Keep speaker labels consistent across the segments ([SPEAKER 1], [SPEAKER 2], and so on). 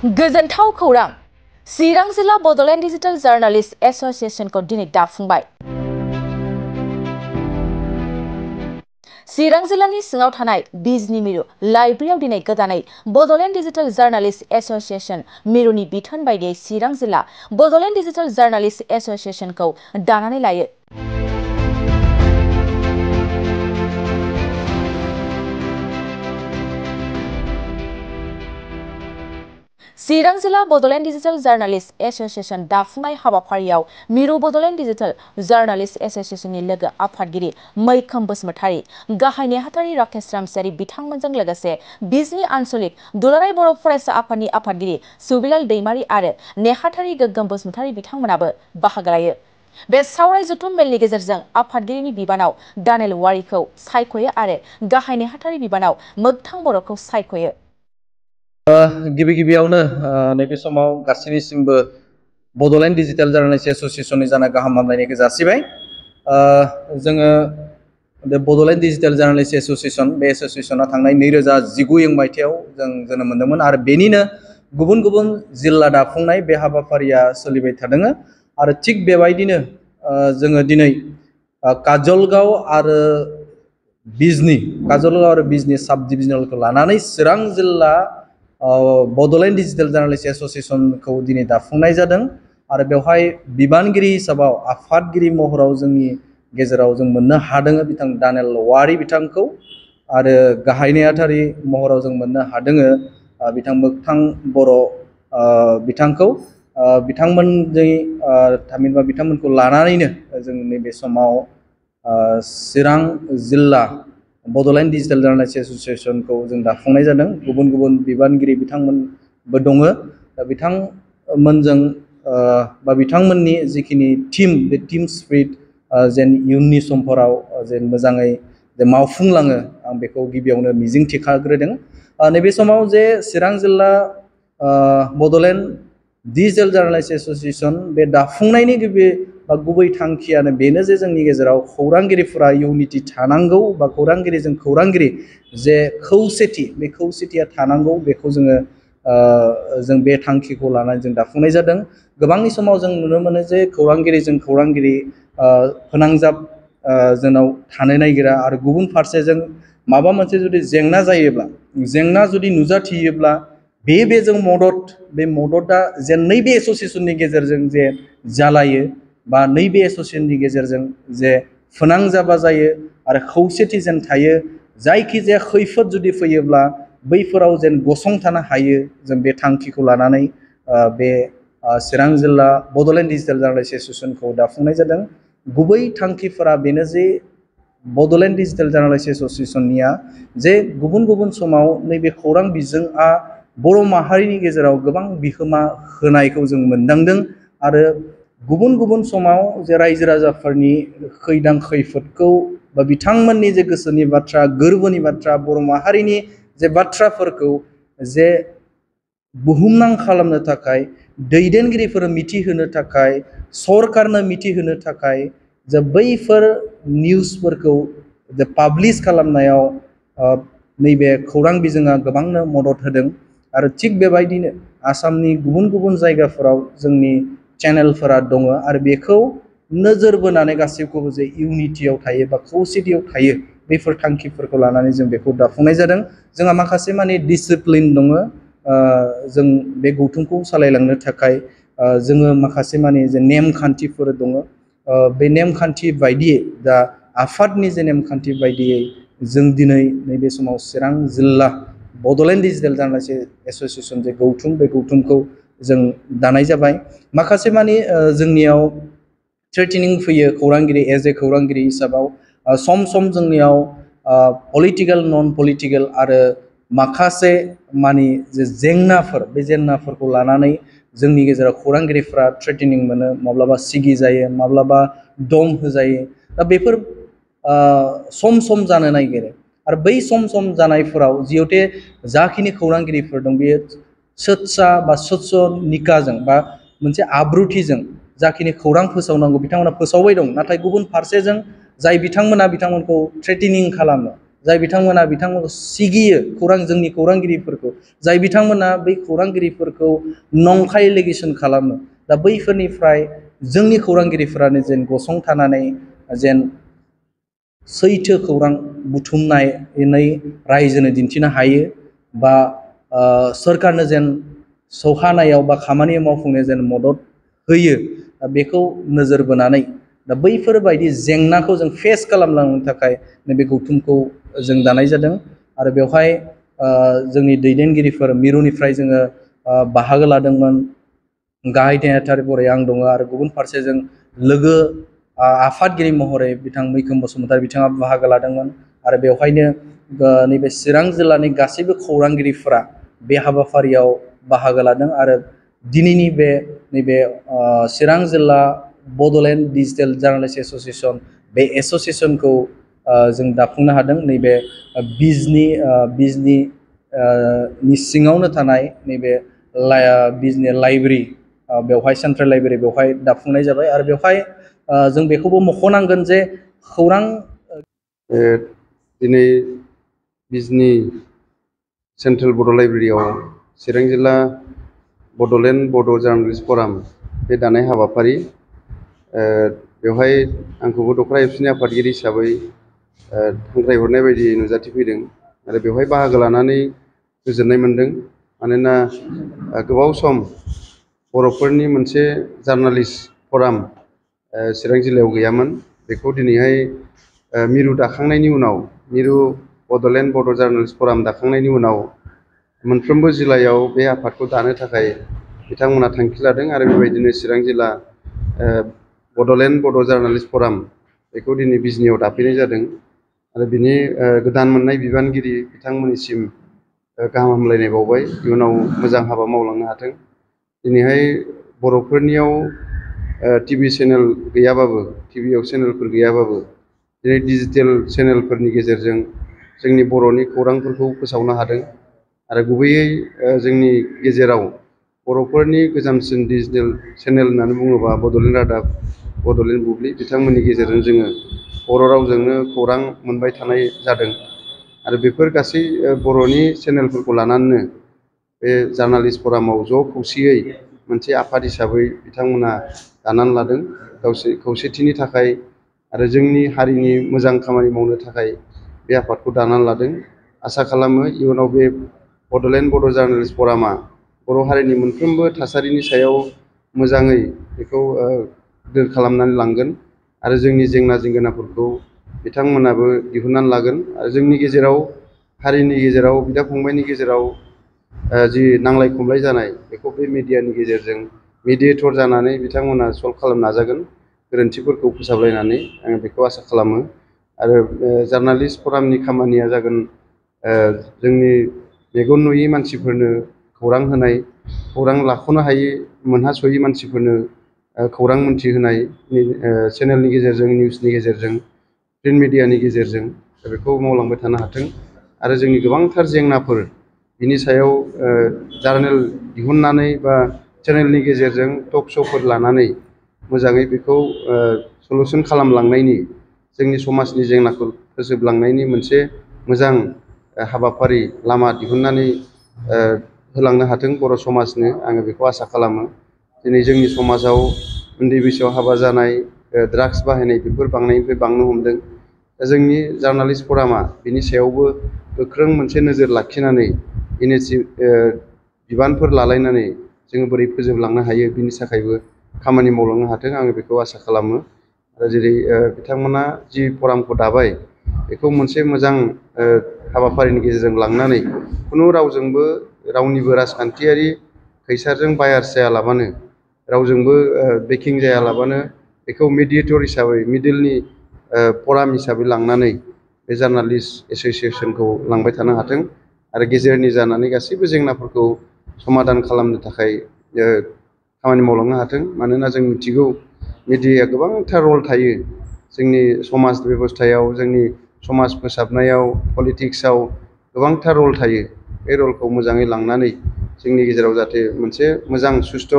[SPEAKER 1] गोजोनथाव खौरां चिरां जिल्ला बड'लेण्ड डिजिटेल जार्नालिस्ट एस'सिएशनखौ दिनै दाफुंबाय। चिरां जिल्लानि सिङाव थानाय बिजनी मिरु लाइब्रेरियाव दिनै गोदानै बड'लेण्ड डिजिटेल जार्नालिस्ट एस'सिएशन मिरुनि बिथोन बायदियै चिरां जिल्ला बड'लेण्ड डिजिटेल जार्नालिस्ट एस'सिएशनखौ दानानै लायो। चिरां जिल्ला बड'लेण्ड डिजिटेल जार्नालिस्ट एस'सिएशन दाफुंनाय हाबाफारियाव मिरु बड'लेण्ड डिजिटेल जार्नालिस्ट एस'सिएशननि लोगो आफादगिरि मैखोम बसुमतारी, गाहाय नेहाथारि राकेश रामसियारि बिथांमोनजों लोगोसे बिजनी आन्चलिक दुलाराय बर' फरायसा आफादनि आफादगिरि सुबिलाल दैमारी आरो नेहाथारि गोग्गोम बसुमतारी बिथांमोनाबो बाहागो लायो। बे सावराय जथुम मेलनि गेजेरजों आफादगिरिनि बिबानाव दानेल वारिखौ सायख'यो आरो गाहाय नेहाथारि बिबानाव मोगथां बर'खौ सायख'यो।
[SPEAKER 2] गिबियावनो नैबे समाव गासैनिसिमबो बड'लेण्ड डिजिटेल जार्नालिस्ट एस'सिएशननि जाना गाहाम हामलायनायखौ जासिबाय। जोङो बे बड'लेण्ड डिजिटेल जार्नालिस्ट एस'सिएशन बे एस'सिएशना थांनाय 2019 मायथाइयाव जों जोनोम मोन्दोंमोन आरो बेनिनो गुबुन गुबुन जिल्ला दाफुंनाय बे हाबाफारिया सोलिबाय थादों आरो थिग बेबायदिनो जोङो दिनै काजलगाव आरो बिजनी साब डिभिजनेलखौ लानानै चिरां जिल्ला बड'लेण्ड डिजिटेल जार्नालिस्ट एस'सिएशनखौ दिनै दाफुंनाय जादों आरो बेवहाय बिबानगिरि हिसाबाव आफादगिरि महराव जोंनि गेजेराव जों मोननो हादों बिथां दानेल वारि बिथांखौ आरो गाहाय नेहाथारि महराव जों मोननो हादों बिथां मोगथां बर' बिथांखौ थामहिनबा बिथांमोनखौ लानानैनो जों नैबे समाव चिरां जिल्ला बड'लेण्ड डिजिटेल जार्नालिस्ट एस'सिएशनखौ जों दाफुंनाय जादों। गुबुन गुबुन बिबानगिरि बिथांमोनबो दङ। दा बिथांमोनजों बा बिथांमोननि जिखिनि टीम बे टीम स्पिरिट जेन इयुननि समफोराव जेन मोजाङै मावफुंलाङो आं बेखौ गिबियावनो मिजिं थिखाग्रोदों। नैबे समाव जे चिरां जिल्ला बड'लेण्ड डिजिटेल जार्नालिस्ट एस'सिएशन बे दाफुंनायनि गुबै थांखियानो बेनो जे जोंनि गेजेराव खौरांगिरिफोरा इउनिटि थानांगौ बा खौरांगिरिजों खौरांगिरि जे खौसेथि बे खौसेथिया थानांगौ बेखौ जों बे थांखिखौ लानानै जों दाफुंनाय जादों। गोबांनि समाव जों नुनो मोनो जे खौरांगिरिजों खौरांगिरि फोनांजाब जोंनाव थानो नागिरा आरो गुबुन फारसेजों माबा मोनसे जुदि जेंना जायोब्ला जेंना जुदि नुजाथियोब्ला बेजों बे मददआ जेन नैबे एस'सिएशननि गेजेरजों जे जालायो बा नैबे एस'सिएशननि गेजेरजों जे फोनांजाबा जायो आरो खौसेथि जेन थायो, जायखिजाया खैफोद जुदि फैयोब्ला बैफोराव जेन गसंथानो हायो, जों बे थांखिखौ लानानै बे चिरां जिल्ला बड'लेण्ड डिजिटेल जार्नालिस्ट एस'सिएशनखौ दाफुंनाय जादों। गुबै थांखिफोरा बेनो जे बड'लेण्ड डिजिटेल जार्नालिस्ट एस'सिएशननिया जे गुबुन गुबुन समाव नैबे खौरां बिजोंआ बर' माहारिनि गेजेराव गोबां बिहोमा होनायखौ जों मोनदांदों आरो गुबुन गुबुन समाव जे रायजो राजाफोरनि खैदां खैफोदखौ बा बिथांमोननि जे गोसोनि बाथ्रा गोरबोनि बाथ्रा बर' माहारिनि जे बाथ्राफोरखौ जे बुहुमनां खालामनो थाखाय दैदेनगिरिफोरनो मिथिहोनो थाखाय सरकारनो मिथिहोनो थाखाय जे बैफोर निउसफोरखौ जे पाब्लिश खालामनायाव नैबे खौरां बिजोङा गोबांनो मदद होदों आरो थिग बेबायदिनो आसामनि गुबुन गुबुन जायगाफोराव जोंनि चेनेलफोरा दङ आरो बेखौ नोजोर बोनानै गासैखौबो जे इउनिटियाव थायो बा खौसेथियाव थायो बेफोर थांखिफोरखौ लानानै जों बेखौ दाफुंनाय जादों। जोंहा माखासे माने डिसिप्लिन दङ। जों बे गौथुमखौ सालायलांनो थाखाय जोङो माखासे माने जे नेमखान्थिफोर दङ। बे नेमखान्थि बायदियै दा आफादनि जे नेमखान्थि बायदियै जों दिनै नैबे समाव चिरां जिल्ला बड'लेण्ड डिजिटेल जार्नालिस्ट एस'सिएशन जे गौथुम बे गौथुमखौ जों दानाय जाबाय। माखासे माने जोंनियाव थ्रेटेनिं फैयो खौरांगिरि एज ए खौरांगिरि हिसाबाव सम सम जोंनियाव पलिटिकेल नन पलिटिकेल आरो माखासे माने जे जेंनाफोर बे जेंनाफोरखौ लानानै जोंनि गेजेराव खौरांगिरिफ्रा थ्रेटेनिं मोनो, माब्लाबा सिगि जायो, माब्लाबा दम होजायो। दा बेफोर सम सम जानो नागिरो आरो बै सम सम जानायफोराव जिहेते जाखिनि खौरांगिरिफोर दं बेयो सोत्सा बा सत्सनिकाजों बा मोनसे आब्रुथिजों जाखिनि खौरां फोसावनांगौ बिथांमोना फोसावबाय दं, नाथाय गुबुन फारसेजों जाय बिथांमोनखौ थ्रेटेनिं खालामो, जाय बिथांमोनखौ सिगियो जोंनि खौरांगिरिफोरखौ, जाय बिथांमोना बै खौरांगिरिफोरखौ नंखाय एलिगेसन खालामो, दा बैफोरनिफ्राय जोंनि खौरांगिरिफोरानो जेन गसंथानानै जेन सैथो खौरां बुथुमनानै रायजोनो दिन्थिनो हायो, बा सोरखारनो जेन सौहानायाव बा खामानि मावफुंनायाव जेन मदद होयो, बेखौ नोजोर बोनानै दा बैफोरबायदि जेंनाखौ जों फेस खालामलांनो थाखाय नैबे गौथुमखौ जों दानाय जादों। आरो बेवहाय जोंनि दैदेनगिरिफोर मिरुनिफ्राय जोङो बाहागो लादोंमोन। गाहाय नेहाथारि महरै आं दङ, आरो गुबुन फारसेजों लोगो आफादगिरि महरै बिथां मैखोम बसुमतारी बिथाङा बाहागो लादोंमोन। आरो बेवहायनो नैबे चिरां जिल्लानि गासैबो खौरांगिरिफोरा बे हाबाफारियाव बाहागो लादों। आरो दिनैनि नैबे चिरां जिल्ला बड'लेण्ड डिजिटेल जार्नालिस्ट एस'सिएसन, बे एस'सिएसनखौ जों दाफुंनो हादों। नैबे बिजनि सिङावनो थानाय नैबे बिजनि लाइब्रेरि, बेवहाय सेन्ट्रेल लाइब्रेरि, बेवहाय दाफुंनाय जाबाय। आरो बेवहाय जों बेखौबो मख'नांगोन जे खौरां
[SPEAKER 3] दिनै बिजनि सेन्ट्रेल बड' लाइब्रेरियाव चिरां जिल्ला बड'लेण्ड बड' जार्नालिस्ट फराम बे दानाय हाबाफारि, बेवहाय आंखौबो दखरा एबसुनि आफादगिरि हिसाबै हांख्रायहरनाय बायदि नुजाथिफैदों। आरो बेवहाय बाहागो लानानै गोजोननाय मोनदों। मानोना गोबाव सम बर'फोरनि मोनसे जार्नालिस्ट फराम चिरां जिल्लायाव गैयामोन। बेखौ दिनैहाय मिरु दाखांनायनि उनाव, मिरु बड'लेण्ड बड' जार्नालिस्ट फराम दाखांनायनि उनाव मोनफ्रोमबो जिल्लायाव बे आफादखौ दानो थाखाय बिथांमोना थांखि लादों। आरो बेबायदिनो चिरां जिल्ला बड'लेण्ड बड' जार्नालिस्ट फराम, बेखौ दिनै बिजनियाव दाफैनाय जादों। आरो बिनि गोदान मोननाय बिबानगिरि बिथांमोननिसिम गाहाम हामलायनाय बावबाय, इयुनाव मोजां हाबा मावलांनो हाथों। दिनैहाय बर'फोरनियाव टिभि चेनेल गैयाबाबो, टिभियाव चेनेलफोर गैयाबाबो, दिनै डिजिटेल चेनेलफोरनि गेजेरजों जोंनि बर'नि खौरांफोरखौ फोसावनो हादों। आरो गुबैयै जोंनि गेजेराव बर'फोरनि गोजामसिन डिजिटेल चेनेल होननानै बुङोबा बड'लेण्ड रादाब, बड'लेण्ड बुब्लि, बिथांमोननि गेजेरजों जोङो बर' रावजोंनो खौरां मोनबाय थानाय जादों। आरो बेफोर गासै बर'नि चेनेलफोरखौ लानानैनो बे जार्नालिस्ट फरामाव ज' खौसेयै मोनसे आफाद हिसाबै बिथांमोना दानानै लादों। खौसेथिनि थाखाय आरो जोंनि हारिनि मोजां खामानि मावनो थाखाय बे आफादखौ दानानै लादों। आसा खालामो इयुनाव बे बड'लेण्ड बड' जार्नालिस्ट फरामा बर' हारिनि मोनफ्रोमबो थासारिनि सायाव मोजाङै बेखौ गिदिर खालामनानै लांगोन। आरो जोंनि जेंना जेंगोनाफोरखौ बिथांमोनाबो दिहुननानै लागोन। आरो जोंनि गेजेराव, हारिनि गेजेराव, बिदा फंबायनि गेजेराव जि नांलाय खमलाय जानाय, बेखौ बे मिडियानि गेजेरजों मिडियेटर जानानै बिथांमोना सल्भ खालामनो नाजागोन, गोरोन्थिफोरखौ फोसाबलायनानै। आङो बेखौ आसा खालामो। आरो जार्नालिस्ट फरामनि खामानिया जागोन जोंनि मेगन नुयै मानसिफोरनो खौरां होनाय, खौरां लाख'नो हायै, मोनहास'यै मानसिफोरनो खौरां मोनथिहोनाय, चेनेलनि गेजेरजों, निउसनि गेजेरजों, प्रिन्ट मिडियानि गेजेरजों बेखौ मावलांबाय थानो हाथों। आरो जोंनि गोबांथार जेंनाफोर, बिनि सायाव जार्नेल दिहुननानै बा चेनेलनि गेजेरजों टक श'फोर लानानै मोजाङै बेखौ सलुसन खालामलांनायनि, जोंनि समाजनि जेंनाखौ फोजोबलांनायनि मोनसे मोजां हाबाफारि लामा दिहुननानै होलांनो हाथों बर' समाजनो। आङो बेखौ आसा खालामो। दिनै जोंनि समाजाव उन्दै बैसोआव हाबा जानाय, ड्राग्स बाहायनाय, बेफोर बांनायनिफ्राय बांनो हमदों। दा जोंनि जार्नालिस्ट फरामा बिनि सायावबो गोख्रों मोनसे नोजोर लाखिनानै बिबानफोर लालायनानै जोङो बोरै फोजोबलांनो हायो, बिनि थाखायबो खामानि मावलांनो हाथों, आङो बेखौ आसा खालामो। आरो जेरै बिथांमोना जि फरामखौ दाबाय, बेखौ मोनसे मोजां हाबाफारिनि गेजेरजों लांनानै खुनु रावजोंबो, रावनिबो राजखान्थियारि खैसारजों बायास जायालाबानो, रावजोंबो बेकिं जायालाबानो, बेखौ मिडियेटर हिसाबै, मिडिलनि फराम हिसाबै लांनानै बे जार्नालिस्ट एस'सियेसनखौ लांबाय थानो हाथों। आरो गेजेरनि जानानै गासैबो जेंनाफोरखौ समाधान खालामनो थाखाय खामानि मावलांनो हाथों। मानोना जों मिथिगौ मिडियाया गोबांथार रल थायो जोंनि समाज बेब'स्थायाव, जोंनि समाज फोसाबनायाव, पलिटिक्सआव गोबांथार रल थायो। बे रलखौ मोजाङै लांनानै जोंनि गेजेराव जाहाथे मोनसे मोजां सुस्थ'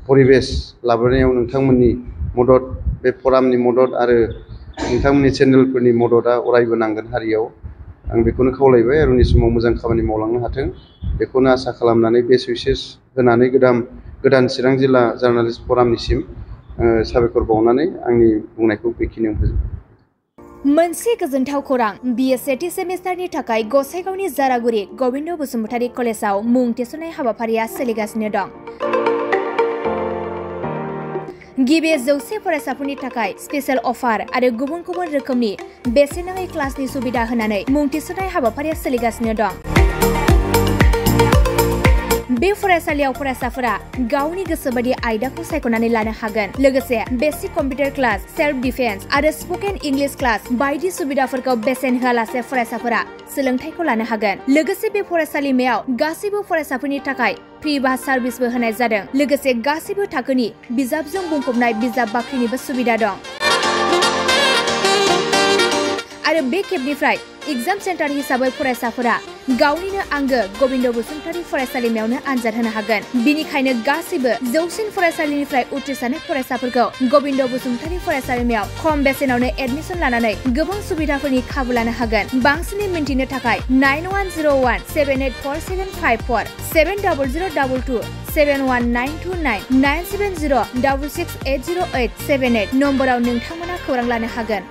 [SPEAKER 3] परिबेस लाबोनायाव नोंथांमोननि मदद, बे फरामनि मदद आरो नोंथांमोननि चेनेलफोरनि मददआ अरायबो नांगोन हारियाव। आं बेखौनो खावलायबाय आरो उननि समाव मोजां खामानि मावलांनो हाथों बेखौनो आसा खालामनानै बेस्ट उइसेस होनानै गोदान चिरां जिल्ला जार्नालिस्ट फरामनिसिम साबायखर बावनानै आंनि बुंनायखौ बेखिनियाव फोजोबबाय।
[SPEAKER 4] मोनसे गोजोनथाव खौरां बिए सेथि सेमिस्टारनि थाखाय गसाइगावनि जारागुरि गबिन्द बसुमतारी कलेजाव मुं थिसननाय हाबाफारिया सोलिगासिनो दं। गिबि 100 फरायसाफोरनि थाखाय स्पेशल अफार आरो गुबुन गुबुन रोखोमनि बेसेन नाङै क्लासनि सुबिदा होनानै मुं थिसननाय हाबाफारिया सोलिगासिनो दं। बे फरायसालियाव फरायसाफोरा गावनि गोसो बायदि आयदाखौ सायख'नानै लानो हागोन। लोगोसे basic computer class, self defence आरो स्पोकेन इंलिश क्लास बायदि सुबिदाफोरखौ बेसेन होआलासे फरायसाफोरा सोलोंथाइखौ लानो हागोन। लोगोसे बे फरायसालिमायाव गासैबो फरायसाफोरनि थाखाय फ्रि बास सार्भिसबो होनाय जादों। लोगोसे गासैबो थाखोनि बिजाबजों बुंफबनाय बिजाब बाख्रिनिबो सुबिदा दं। आरो बे खेबनिफ्राय एग्जाम सेन्टार हिसाबै फरायसाफोरा गावनिनो आंगो गबिन्द बसुमतारी फरायसालिमायावनो आनजाद होनो हागोन। बिनिखायनो गासैबो जौसिन फरायसालिनिफ्राय उथ्रिसारनाय फरायसाफोरखौ गबिन्द बसुमतारी फरायसालिमायाव खम बेसेनावनो एडमिसन लानानै गोबां सुबिदाफोरनि खाबु लानो हागोन। बांसिनै मिन्थिनो थाखाय 9101784754 7002 71929 97066808878 नम्बराव नोंथांमोना खौरां लानो हागोन।